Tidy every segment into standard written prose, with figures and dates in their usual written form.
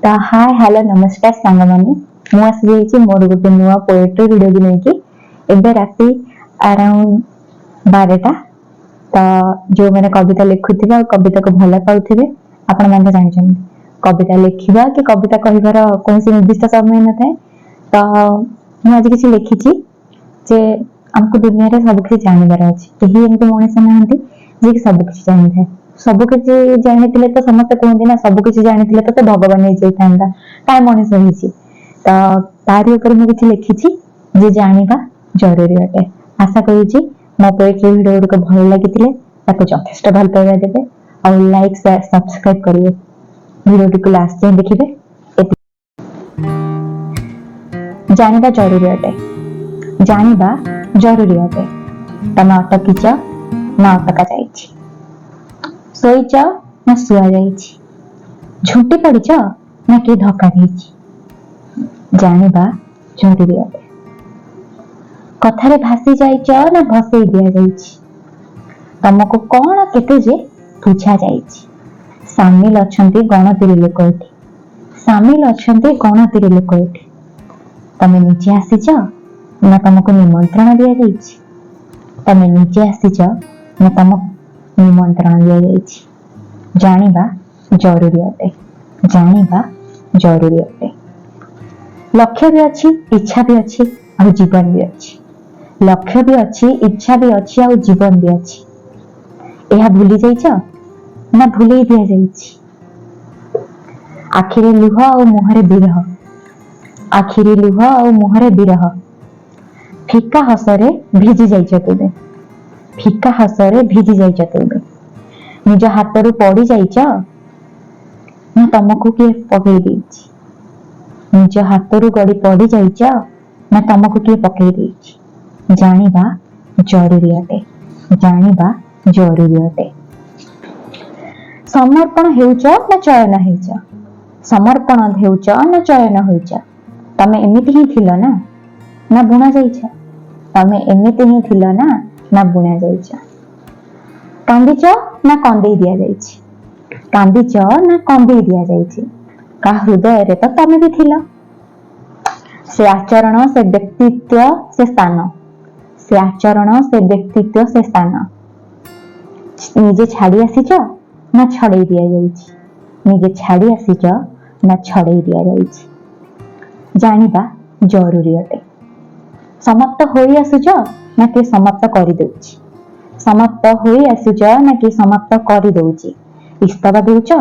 ତ ହାଏ, ହ୍ୟାଲୋ, ନମସ୍କାର ସାଙ୍ଗମାନେ। ମୁଁ ଆସିଯାଇଛି ମୋର ଗୋଟେ ନୂଆ ପୋଏଟ୍ରି ଭିଡ଼ିଓକୁ ନେଇକି। ଏବେ ରାତି ଆରାଉଣ୍ଡ 12ଟା। ତ ଯେଉଁମାନେ କବିତା ଲେଖୁଥିବେ ଆଉ କବିତାକୁ ଭଲ ପାଉଥିବେ, ଆପଣମାନେ ତ ଜାଣିଛନ୍ତି, କବିତା ଲେଖିବା କି କବିତା କହିବାର କୌଣସି ନିର୍ଦ୍ଦିଷ୍ଟ ସମୟ ନଥାଏ। ତ ମୁଁ ଆଜି କିଛି ଲେଖିଛି ଯେ ଆମକୁ ଦୁନିଆରେ ସବୁ କିଛି ଜାଣିବାର ଅଛି। କେହି ଏମିତି ମଣିଷ ନାହାନ୍ତି ଯିଏକି ସବୁ କିଛି ଜାଣିଥାଏ। ସବୁ କିଛି ଜାଣିଥିଲେ ତ, ସମସ୍ତେ କୁହନ୍ତି ନା, ସବୁ କିଛି ଜାଣିଥିଲେ ତ ଭଗବାନ ହେଇଯାଇଥାନ୍ତା, କାଇଁ ମଣିଷ ହେଇଛି? ତ ତାରି ଉପରେ ମୁଁ କିଛି ଲେଖିଛି ଯେ ଜାଣିବା ଜରୁରୀ ଅଟେ। ଆଶା କରୁଛି ମୋ ପୋଏଟ୍ରି ଭିଡ଼ିଓ ଗୁଡ଼ିକ ଭଲ ଲାଗିଥିଲେ ତାକୁ ଯଥେଷ୍ଟ ଭଲ ପାଇବା ଦେବେ ଆଉ ଲାଇକ୍, ସେୟାର, ସବସ୍କ୍ରାଇବ କରିବେ। ଭିଡ଼ିଓଟିକୁ ଲାଷ୍ଟ ଯାଏଁ ଦେଖିବେ। ଏତିକି। ଜାଣିବା ଜରୁରୀ ଅଟେ। ଜାଣିବା ଜରୁରୀ ଅଟେ। ତମେ ଅଟକିଛ ନା ଅଟକା ଯାଇଛି? ଶୋଇଛ ନା ଶୁଆ ଯାଇଛି? ଝୁଣ୍ଟି ପଡିଛ ନା କିଏ ଧକ୍କା ଦେଇଛି? ଜାଣିବା ଜରୁରୀ ଅଟେ। କଥାରେ ଭାସି ଯାଇଛ ନା ଭସେଇ ଦିଆଯାଇଛି? ତମକୁ କଣ କେତେ ଯେ ବୁଝା ଯାଇଛି? ସାମିଲ ଅଛନ୍ତି ଗଣତିରେ ଲୋକ ଏଠି। ସାମିଲ ଅଛନ୍ତି ଗଣତିରେ ଲୋକ ଏଠି। ତମେ ନିଜେ ଆସିଛ ନା ତମକୁ ନିମନ୍ତ୍ରଣ ଦିଆଯାଇଛି? ତମେ ନିଜେ ଆସିଛ ନା ତମକୁ ନିମନ୍ତ୍ରଣ ଦିଆଯାଇଛି? ଜାଣିବା ଜରୁରୀ ଅଟେ। ଜାଣିବା ଜରୁରୀ ଅଟେ। ଲକ୍ଷ୍ୟ ବି ଅଛି, ଇଚ୍ଛା ବି ଅଛି ଆଉ ଜୀବନ ବି ଅଛି। ଲକ୍ଷ୍ୟ ବି ଅଛି, ଇଚ୍ଛା ବି ଅଛି ଆଉ ଜୀବନ ବି ଅଛି। ଏହା ଭୁଲି ଯାଇଛ ନା ଭୁଲେଇ ଦିଆଯାଇଛି? ଆଖିରେ ଲୁହ ଆଉ ମୁହଁରେ ବିରହ। ଆଖିରେ ଲୁହ ଆଉ ମୁହଁରେ ବିରହ। ଫିକା ହସରେ ଭିଜି ଯାଇଛ ତୁମେ। ଫିକା ହସରେ ଭିଜି ଯାଇଛ ତୁମେ। ନିଜ ହାତରୁ ପଡି ଯାଇଛ ନା ତମକୁ କିଏ ପକେଇ ଦେଇଛି? ନିଜ ହାତରୁ ଗଡି ପଡି ଯାଇଛ ନା ତମକୁ କିଏ ପକେଇ ଦେଇଛି? ଜାଣିବା ଜରୁରୀ ଅଟେ। ଜାଣିବା ଜରୁରୀ ଅଟେ। ସମର୍ପଣ ହେଉଛ ନା ଚୟନ ହେଇଛ? ସମର୍ପଣ ହେଉଛ ନା ଚୟନ ହୋଇଛ? ତମେ ଏମିତି ହିଁ ଥିଲ ନା ନା ବୁଣା ଯାଇଛ? ତମେ ଏମିତି ହିଁ ଥିଲ ନା ନା ବୁଣା ଯାଇଛ? କାନ୍ଦିଛ ନା କନ୍ଦେଇ ଦିଆଯାଇଛି? କାନ୍ଦିଛ ନା କନ୍ଦେଇ ଦିଆଯାଇଛି? କାହା ହୃଦୟରେ ତ ତମେ ବି ଥିଲ। ସେ ଆଚରଣ, ସେ ବ୍ୟକ୍ତିତ୍ୱ, ସେ ସ୍ଥାନ। ସେ ଆଚରଣ, ସେ ବ୍ୟକ୍ତିତ୍ୱ, ସେ ସ୍ଥାନ। ନିଜେ ଛାଡି ଆସିଛ ନା ଛଡେଇ ଦିଆଯାଇଛି? ନିଜେ ଛାଡି ଆସିଛ ନା ଛଡେଇ ଦିଆଯାଇଛି? ଜାଣିବା ଜରୁରୀ ଅଟେ। ସମାପ୍ତ ହୋଇ ଆସୁଛ ନା କିଏ ସମାପ୍ତ କରିଦେଉଛି? ସମାପ୍ତ ହୋଇ ଆସୁଛ ନା କିଏ ସମାପ୍ତ କରିଦେଉଛି? ଇସ୍ତଫା ଦେଉଛ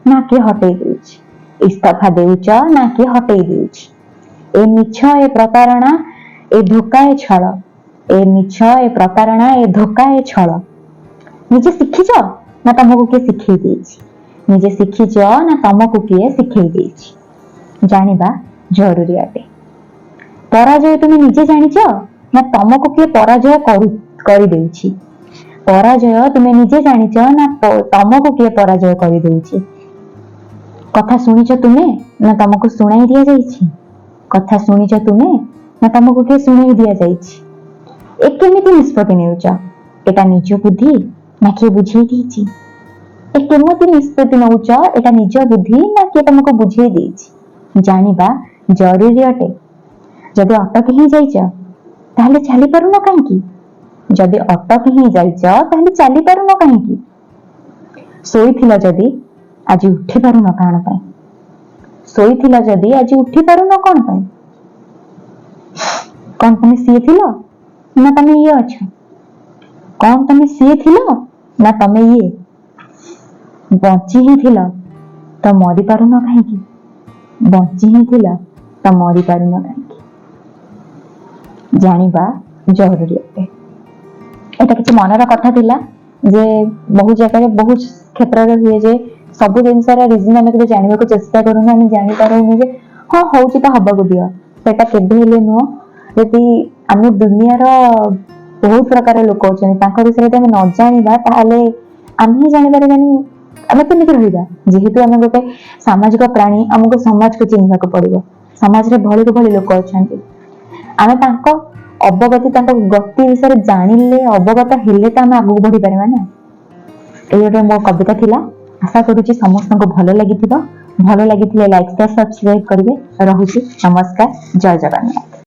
ନା କିଏ ହଟେଇ ଦେଉଛି? ଇସ୍ତଫା ଦେଉଛ ନା କିଏ ହଟେଇ ଦେଉଛି? ଏ ମିଛ, ଏ ପ୍ରତାରଣା, ଏ ଧୋକା, ଏ ଛଳ। ଏ ମିଛ, ଏ ପ୍ରତାରଣା, ଏ ଧୋକା, ଏ ଛଳ। ନିଜେ ଶିଖିଛ ନା ତମକୁ କିଏ ଶିଖେଇ ଦେଇଛି? ନିଜେ ଶିଖିଛ ନା ତମକୁ କିଏ ଶିଖେଇ ଦେଇଛି? ଜାଣିବା ଜରୁରୀ ଅଟେ। ପରାଜୟ ତୁମେ ନିଜେ ଜାଣିଛ ନା ତମକୁ କିଏ ପରାଜୟ କରିଦେଉଛି? ପରାଜୟ ତୁମେ ନିଜେ ଜାଣିଛ ନା ତମକୁ କିଏ ପରାଜୟ କରିଦେଉଛି? କଥା ଶୁଣିଛ ତୁମେ ନା ତମକୁ ଶୁଣାଇ ଦିଆଯାଇଛି? କଥା ଶୁଣିଛ ତୁମେ ନା ତମକୁ କିଏ ଶୁଣେଇ ଦିଆଯାଇଛି? ଏ କେମିତି ନିଷ୍ପତ୍ତି ନେଉଛ? ଏଟା ନିଜ ବୁଦ୍ଧି ନା କିଏ ବୁଝେଇ ଦେଇଛି? ଏ କେମିତି ନିଷ୍ପତ୍ତି ନଉଛ? ଏଟା ନିଜ ବୁଦ୍ଧି ନା କିଏ ତମକୁ ବୁଝେଇ ଦେଇଛି? ଜାଣିବା ଜରୁରୀ ଅଟେ। ଯଦି ଅଟକି ହିଁ ଯାଇଛ, ତାହେଲେ ଚାଲି ପାରୁନ କାହିଁକି? ଯଦି ଅଟକି ହିଁ ଯାଇଛ, ତାହେଲେ ଚାଲି ପାରୁନ କାହିଁକି? ଶୋଇଥିଲ ଯଦି, ଆଜି ଉଠି ପାରୁନ କଣ ପାଇଁ? ଶୋଇଥିଲ ଯଦି, ଆଜି ଉଠି ପାରୁନ କଣ ପାଇଁ? କଣ ତମେ ସିଏ ଥିଲ ନା ତମେ ଇଏ ଅଛ? କଣ ତମେ ସିଏ ଥିଲ ନା ତମେ ଇଏ? ବଞ୍ଚି ହିଁ ଥିଲ ତ ମରି ପାରୁନ କାହିଁକି? ବଞ୍ଚି ହିଁ ଥିଲ ତ ମରି ପାରୁନ କାହିଁକି? ଜାଣିବା ଜରୁରୀ ଅଟେ। ଏଇଟା କିଛି ମନର କଥା ଥିଲା ଯେ ବହୁତ ଜାଗାରେ, ବହୁତ କ୍ଷେତ୍ରରେ ହୁଏ ଯେ ସବୁ ଜିନିଷର ରିଜନ ଆମେ କେବେ ଜାଣିବାକୁ ଚେଷ୍ଟା କରୁନୁ। ଆମେ ଜାଣିପାରୁନୁ ଯେ ହଁ, ହଉଛି ତ ହବାକୁ ଦିଅ। ସେଟା କେବେ ହେଲେ ନୁହଁ। ଯଦି ଆମେ ଦୁନିଆର ବହୁତ ପ୍ରକାର ଲୋକ ଅଛନ୍ତି, ତାଙ୍କ ବିଷୟରେ ଯଦି ଆମେ ନ ଜାଣିବା, ତାହେଲେ ଆମେ ହିଁ ଜାଣିପାରିବାନି ଆମେ କେମିତି ରହିବା। ଯେହେତୁ ଆମେ ଗୋଟେ ସାମାଜିକ ପ୍ରାଣୀ, ଆମକୁ ସମାଜକୁ ଚିହ୍ନିବାକୁ ପଡିବ। ସମାଜରେ ଭଳିକୁ ଭଳି ଲୋକ ଅଛନ୍ତି। ଆମେ ତାଙ୍କ ଅବଗତି, ତାଙ୍କ ଗତି ବିଷୟରେ ଜାଣିଲେ, ଅବଗତ ହେଲେ ତ ଆମେ ଆଗକୁ ବଢିପାରିବା ନା। ଏଇ ଗୋଟେ ମୋ କବିତା ଥିଲା। ଆଶା କରୁଛି ସମସ୍ତଙ୍କୁ ଭଲ ଲାଗିଥିବ। ଭଲ ଲାଗିଥିଲେ ଲାଇକ୍, ସେୟାର, ସବସ୍କ୍ରାଇବ କରିବେ। ରହୁଛି, ନମସ୍କାର, ଜୟ ଜଗନ୍ନାଥ।